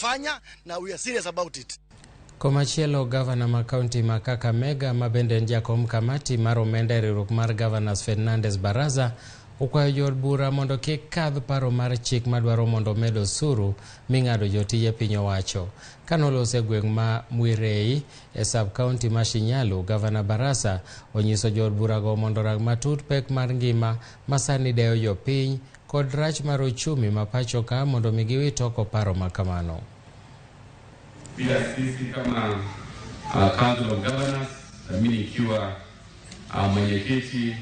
Tutaifanya na we are serious about it. Komachielo, gavana ma kaunti ma Kakamega ma bende en jakom kamati mar omenda e riwruok mar Governors Fernandes Baraza okwayo jood bura mondo kik kadh paro mar chik madwaro mondo omed osuru ming'ado jotije piny owacho. Kanoloso e gweng' ma Mwirei e sub county ma Shinyalu, Gavana Barasa onyiso jood burago mondo orang matut pek mar ngima ma sani deyo jopiny kod rach mar uchumi ma pacho ka mondo mi giwit oko paro ma kamano. Pia sisi kama Council of Governors, na mimi nikiwa mwenyekiti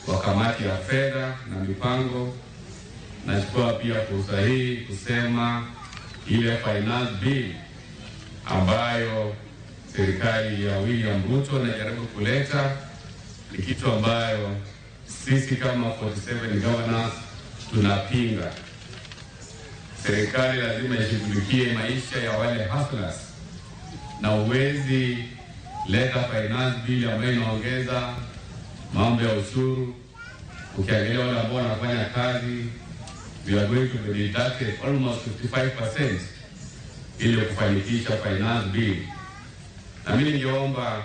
wa kamati ya fedha na mipango, nachukua pia fursa hii kusema ile finance bill ambayo serikali ya William Ruto inajaribu kuleta ni kitu ambayo sisi kama 47 governors tunapinga. Serikali lazima ishughulikie maisha ya wale hustlers, na uwezi leta finance bill ambayo inaongeza mambo ya ushuru. Ukiangalia wale ambao wanafanya kazi, we are going to be deducted almost 55% ili kufanikisha finance bill. Na mimi ningeomba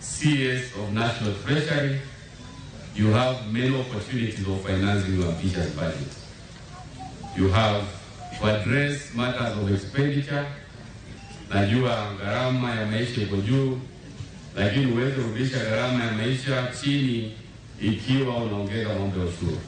CS of National Treasury, you have many opportunities of financing your ambitious budget. You have to address matters of expenditure. Najua gharama ya maisha iko juu, lakini huwezi rudisha gharama ya maisha chini ikiwa unaongeza mambo ya ushuru.